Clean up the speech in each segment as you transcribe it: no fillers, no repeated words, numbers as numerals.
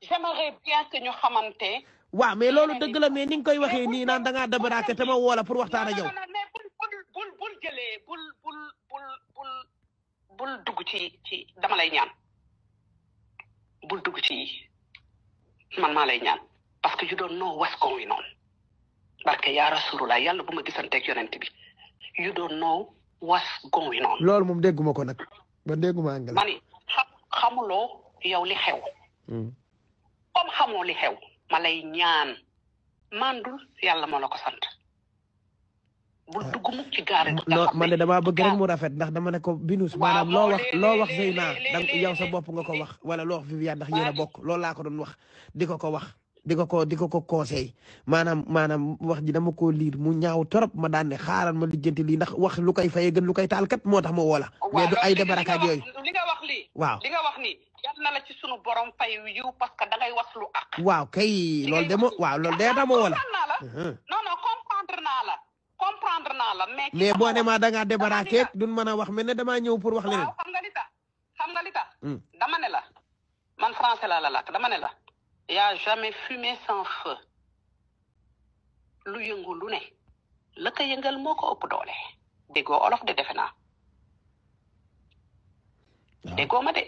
j'aimerais bien que ñu xamante. waaw mais loolu dëgg la mais ni nga koy waxee nii naan da ngaa dabaraake te ma woo la pour waxtaan ak yow. mais bul jëlee bul dugg ci dama lay ñaan bul dugg ci man maa lay ñaan parce que you don't know what's going on barke yaa rasulullah yàlla bu ma gisanteeg yonent bi you don't know what's going on. loolu moom dégguma ko nag ba dégguma anglais. mani xamuloo yow li xew. comme xamoo li xew ma lay ñaan mandul yàlla moo la ko sant. bul dugg mukk ci gaare. non man de damaa bëgg rek mu rafet ndax dama ne ko binus maanaam loo wax Zeyna yow sa bopp nga ko wax wala loo wax Viviane ndax yéen a bokk loolu laa ko doon wax di ko wax di ko conseil maanaam wax ji dama ko liir mu ñaaw torop ma daan ne xaaral ma lijjanti lii ndax wax lu koy fayee gën lu koy taal kat moo tax ma woola mais du ay débarakaat yooyu li nga wax lii waaw li nga wax nii yal na la ci sunu borom fay yiw parce que da ngay wax lu ak waaw kay loolu de ma waaw loolu de tax ma woola non comprendre naa la mais boo ne ma da ngaa débarraqué duñ mën a wax mel ne damaa ñëw pour wax leneen. xam nga li tax dama ne la man français la lakk dama ne la y a jamais fumé sans feu lu yëngu lu ne la ko yëngal moo ko ëpp doole déggoo olof de defe naa déggoo ma de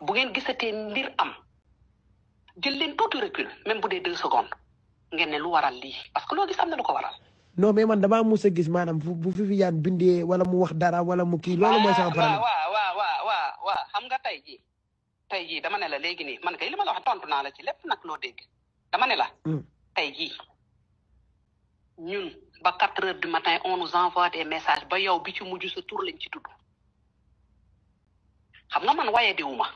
bu ngeen gisatee mbir am jël leen tuuti recul même bu dee 2 secondes ngeen ne lu waral lii parce que loo gis am na lu ko waral. non mais man damaa mus a gis maanaam bu Viviane bindee wala mu wax dara wala mu kii loolu mooy sama problème. waaw xam nga tey jii dama ne la léegi nii man kay li ma la wax tontu naa la ci lépp nag loo dégg dama ne la. tey jii ñun ba 4 heures du matin on nous envoie des messages ba yow bi ci mujj sa tur lañ ci tudd xam nga man waaye diwuma